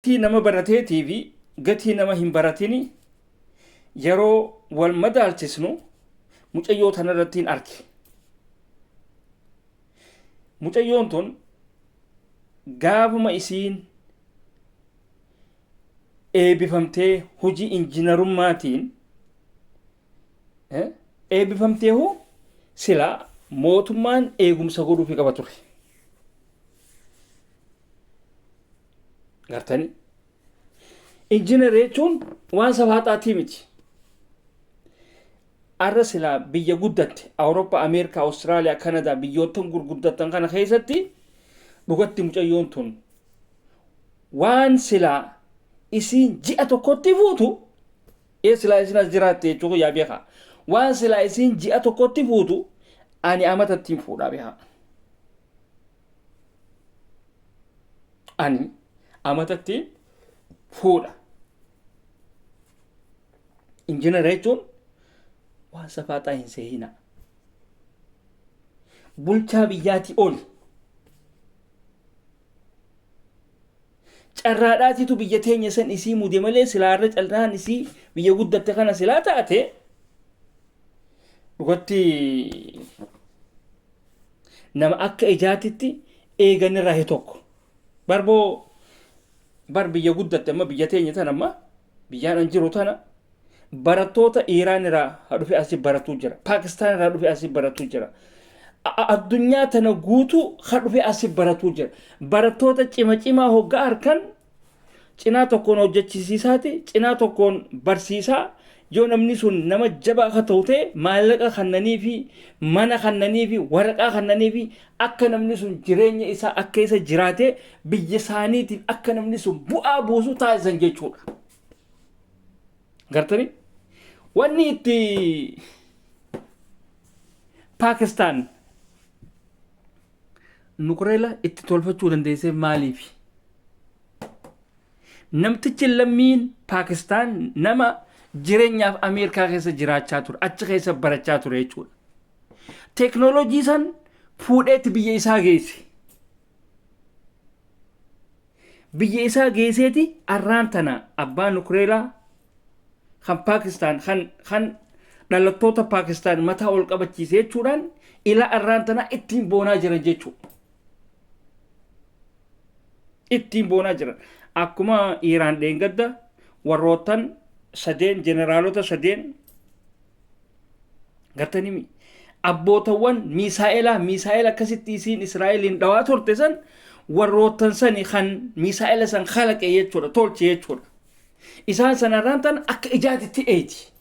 Gatii nama barateetii fi gatii nama hin baratini yeroo wal madaalchisnu mucayyoo tanarrattiin arge. Mucayyoon tun gaafuma isiin eebifamtee hojii injinarummaatiin eebifamteehu silaa mootummaan eegumsa godhuufi qaba ture. Gartanii? Injinar jechuun waan safaaxaatii miti. Arra silaa biyya guddatte Awurooppaa, Ameerikaa, Awustiraaliyaa, Kanadaa biyyoottan gurguddattan kana keessatti dhugatti mucayyoon tun waan silaa isiin ji'a tokkotti fuutu ee silaa isin as jiraatte jechuu kiyyaa beekaa. Waan silaa isiin ji'a tokkotti fuutu ani amatattiin fuudhaa beekaa. Ani amatatti fuudha. Injinara jechuun waan safaaxaa hin seehina. Bulchaa biyyaatii oli. Carraadhaatitu biyya teenya san isii mude malee silaa irra carraan isii biyya guddatte kana silaa taate dhugatti nama akka ijaatitti eeganirraa hi tokko. Barboo bar biyya guddatte amma biyya teenya tana amma biyyaan an jiru tana barattoota Iiraan irraa ha dhufe asii baratuu jira. Paakistaan irraa dhufe asii baratuu jira. Addunyaa tana guutuu ha dhufe asii baratuu jira. Barattoota cima cimaa hoggaa harkan cinaa tokkoon hojjechisiisaati cinaa tokkoon barsiisaa yoo namni sun nama jabaa akka ta'u ta'e maallaqa kannanii fi mana kannanii fi waraqaa kannanii fi akka namni sun jireenya isaa akka isa jiraatee biyya isaaniitiif akka namni sun bu'aa buusu taasisan jechuudha. Gartanii? Wanni itti Paakistaan nukureela itti tolfachuu dandeesseef maaliifi? Namtichi lammiin Paakistaan nama jireenyaaf Ameerikaa keessa jiraachaa ture, achi keessa barachaa ture jechuudha. Teeknooloojii san fuudheetti biyya isaa geesse. Biyya isaa geesseeti arraan tana abbaa nukureelaa kan Paakistaan kan kan dhalattoota Paakistaan mataa ol qabachiise jechuudhaan ilaa arraan tana ittiin boonaa jiran jechuudha. Ittiin boonaa jiran. Akkuma Iiraan dheengadda warroottan sadeen jeneraalota sadeen gartanii abbootawwan miisaa'elaa miisaa'ela akkasitti isiin Israa'eliin dhawaa turte san warroottan sani kan miisaa'ela san kalaqe jechuudha tolche jechuudha. Isaan sanarraan tan akka ijaatitti eeti.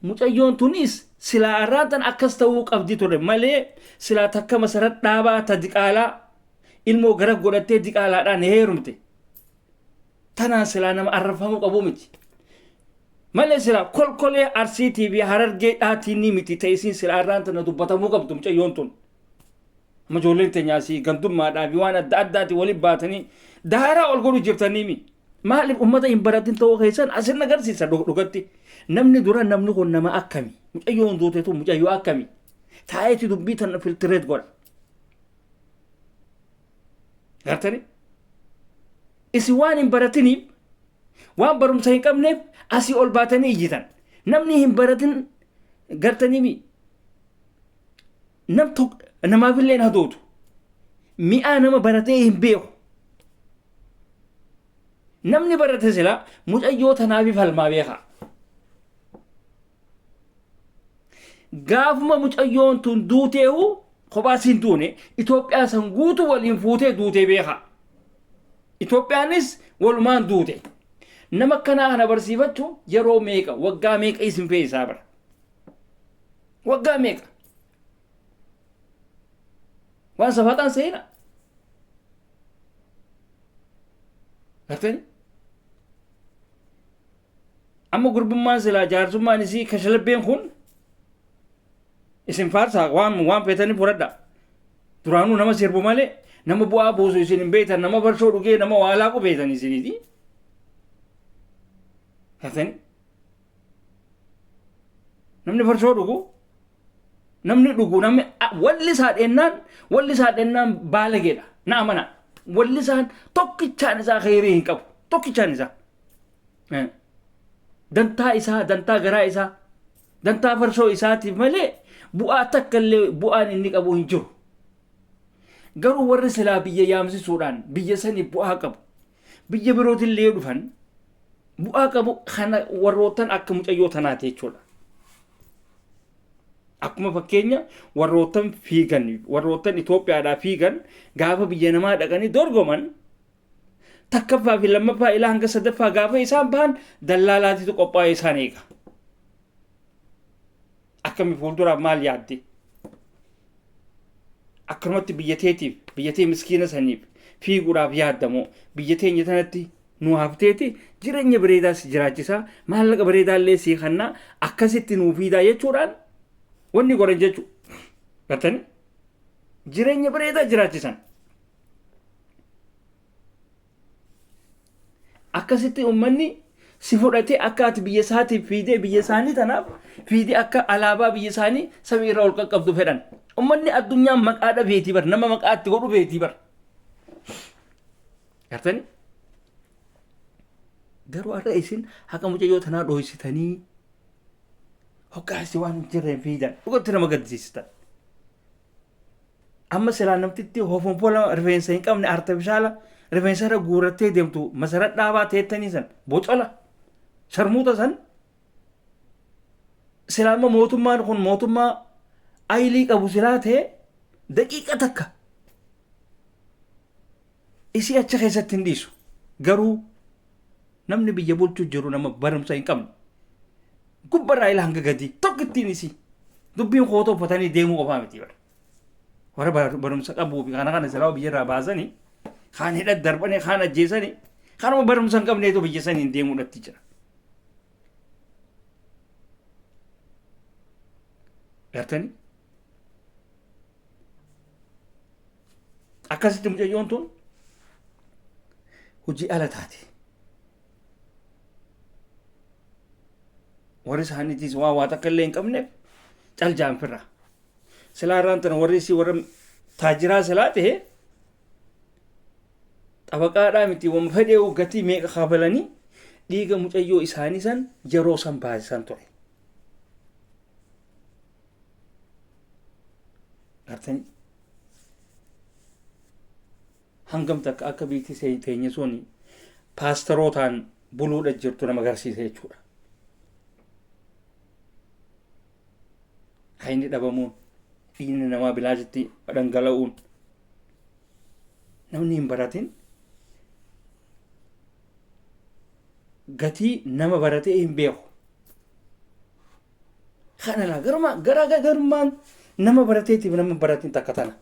Mucayyoon tunis silaa arraan tan akkas ta'uu qabdi ture malee silaa takka masarat dhaabaa ta diqaalaa ilmoo gara godhattee diqaalaadhaan heerumte. Tanaan silaa nama arrabfamuu qabu miti. Malee silaa kolkolee arsiitii fi harargee dhaatii ni miti ta'isiin silaa arraan tana dubbatamuu qabdu mucayyoon tun. Amma ijoolleen teenya asii gandummaadhaa fi waan adda addaatiin waliin baatanii daaraa ol godhu jirtanii mi? Maaliif ummata hin baratin ta'uu keessan asin agarsiisa dhugatti. Namni dura namni kun nama akkami? Mucayyoon duuteetu mucayyoo akkami? Taa'eeti dubbii tana filtireet godha. Gartanii? Isin waan hin baratiniif waan barumsa hin qabneef asii ol baatanii iyyitan. Namni hin baratin gartanii mi? Nam tokko namaafillee hin hadootu. Mi'aa nama baratee hin beeku. Namni barate silaa mucayyoo tanaafi falmaa beeka. Gaafuma mucayyoon tun duuteehu kophaa siin duune Itoophiyaa san guutuu waliin fuutee duutee beeka. Itoophiyaanis walumaan duute. Nama akkanaa kana barsiifachuun yeroo meeqa waggaa meeqa isin fe'isaa bara. Waggaa meeqa? Waan safaxaan seena. Gartanii? Amma gurbummaan silaa jaarsummaan isii kashalabbeen kun isin faarsaa waan waan feetanii fudhadha. Duraanuu nama sirbu malee nama bu'aa buusu isin hin beektan nama farshoo dhugee nama waa laaqu beektan isiniiti. Gartanii? Namni farshoo dhugu namni dhugu namni walli isaa dheennaan walli isaa dheennaan baalageedha. Na amana. Wallisaan tokkichaan isaa kheyrii hin qabu. Tokkichaan isaa. Dantaa isaa, dantaa garaa isaa, dantaa farsoo isaatiif malee bu'aa takka illee bu'aan inni qabu hin jiru. Garuu warri silaa biyya yaamsisuudhaan biyya sanii bu'aa qabu. Biyya birootillee yoo dhufan bu'aa qabu kana warroottan akka mucayyoo tanaati jechuudha. Akkuma fakkeenya warroottan fiigan warroottan Itoophiyaadhaa fiigan gaafa biyya namaa dhaqanii dorgoman takkaffaa fi lammaffaa ilaa hanga sadaffaa gaafa isaan bahan dallaalaatitu qophaa'ee isaan eega. Akkami fuulduraaf maal yaadde? Akkanumatti biyya teetiif biyya tee miskiina saniif fiiguudhaaf yaaddamoo biyya teenya tanatti nu hafteeti jireenya bareedaa si jiraachisaa maallaqa bareedaa illee sii kannaa akkasitti nuu fiidaa jechuudhaan wanni godhan jechuudha. Gartanii jireenya bareedaa jiraachisan. Akkasitti uummanni si fudhatee akka ati biyya isaatiif fiidee biyya isaanii tanaaf fiidee akka alaabaa biyya isaanii samii irra ol qaqqabdu fedhan. Uummanni addunyaa maqaa dhabeetii bar nama maqaa itti godhu beetii bar. Gartanii? Garuu har'a isin haqa mucayyoo tanaa dhooysitanii hoggaasi waan hin jirreen fiidan dhugatti nama gaddisiistan. Amma silaa namtitti hofonfola rifeensa hin qabne artifishaala rifeensa irra guurrattee deemtu masarat dhaabaa teettanii san bocola sharmuuxa san silaa amma mootummaan kun mootummaa ayilii qabu silaa ta'e daqiiqa takka isii achi keessatti hin dhiisu. Garuu namni biyya bulchuu jiru nama barumsa hin qabne. Gubbarraa ila hanga gadii tokkittiin isii dubbiin kootoo uffatanii deemuu qofaa miti bara. Warra barumsa qabuu fi kana kana silaa biyyarraa baasanii kaan hidha darbanii kaan ajjeesanii kanuma barumsa hin qabneetu biyya saniin deemuudhatti jira. Gartanii? Akkasitti mucayyoon tun hojii ala taate. Warri isaaniitis waan waa takka illee hin qabneef cal jaanfirra. Silaa irraan tana warri isii warra taajiraa silaa ta'e xabaqaadhaa miti wama fedhee gatii meeqa kafalanii dhiiga mucayyoo isaanii san yeroo san baasisan ture. Gartanii hangam takka akka biitti teenya sun paastarootaan buluudha jirtu nama agarsiisa jechuudha. Hayni dhabamuun dhiigni namaa bilaashitti dhangala'uun namni hin baratin gatii nama baratee hin beeku. Kana laa garuma gara garummaan nama barateetiif nama baratin takka tana.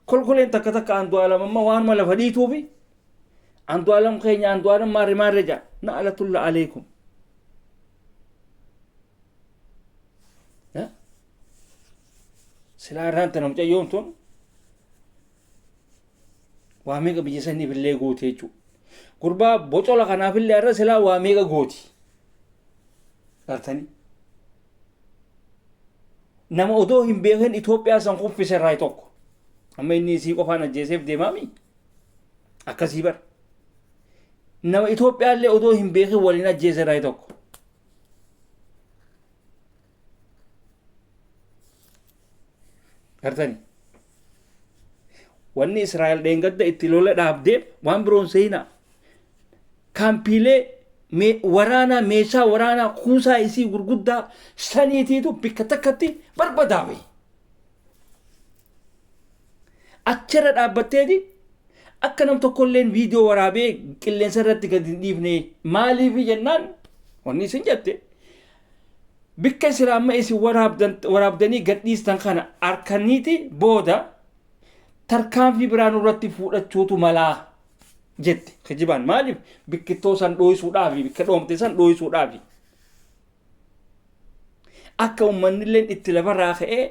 Kolkoleen takka takka Andu'aalam amma waanuma lafa dhiituufi Andu'aalam keenya Andu'aalam maarre maarre ja'a na alatulla aleekum. Silaa irraan tana mucayyoon tun waa meeqa biyya saniif illee goote jechuudha. Gurbaa bocola kanaaf illee har'a silaa waa meeqa gooti. Gartanii. Nama odoo hin beekin Itoophiyaa san kuffise irraa tokko. Amma inni isii qofaan ajjeeseef deemaami. Akkasii bara. Nama Itoophiyaa illee odoo hin beekin waliin ajjeese irraa tokko. Gartanii. Wanni Israa'el dheengadda itti lola dhaabdeef waan biroon seenaa. Kaampiilee waraanaa meeshaa waraanaa kuusaa isii gurguddaa saniitiitu bikka takkatti barbadaa'e. Achirra dhaabbatteeti akka nam tokkolleen viidiyoo waraabee qilleensa irratti gadi hin dhiifne maaliif jennaan wanni isin jette bikka isin amma isin waraabdanii gad dhiistan kana arkaniiti booda tarkaanfii biraa nurratti fuudhachuutu malaa jette kijibaan maaliif bikkittoo san dhooysuudhaafi bikka dhoomte san dhooysuudhaafi akka ummannilleen itti lafarraa ka'ee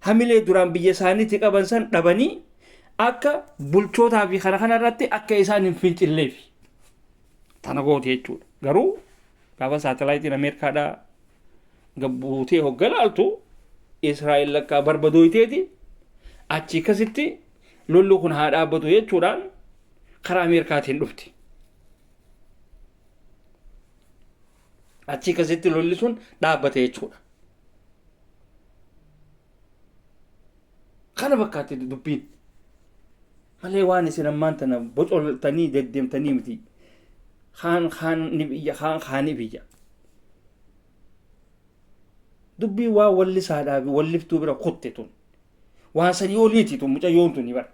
hamilee duraan biyya isaaniitti qaban san dhabanii akka bulchootaa fi kana kana irratti akka isaan hin fincilleef tana goote jechuudha. Garuu gaafa saatalaayitiin Ameerikaadhaa gabbuutee hogga laaltu Israa'el lakkaa barbadooyteeti Achi akkasitti lolli kun haa dhaabbatu jechuudhaan karaa Ameerikaatiin dhufti. Achi akkasitti lolli sun dhaabbate jechuudha. Kana fakkaatti dubbiin. Malee waan isin ammaan tana bocoltanii deddeemtanii miti. Kaan kaan ni biyya kaan kaani biyya. Dubbiin waan wallisaadhaa fi walliftuu bira kutte tun. Waan sanii oliiti tun mucayyoon tuni bara.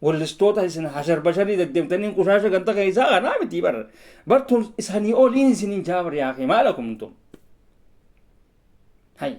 Wallistoota isin hasharbasharii deddeemtanii qushaasha ganta keessaa kanaa miti bara. Bar tun sanii oliin isiniin jaabar yaakee maala kumtum. Hay.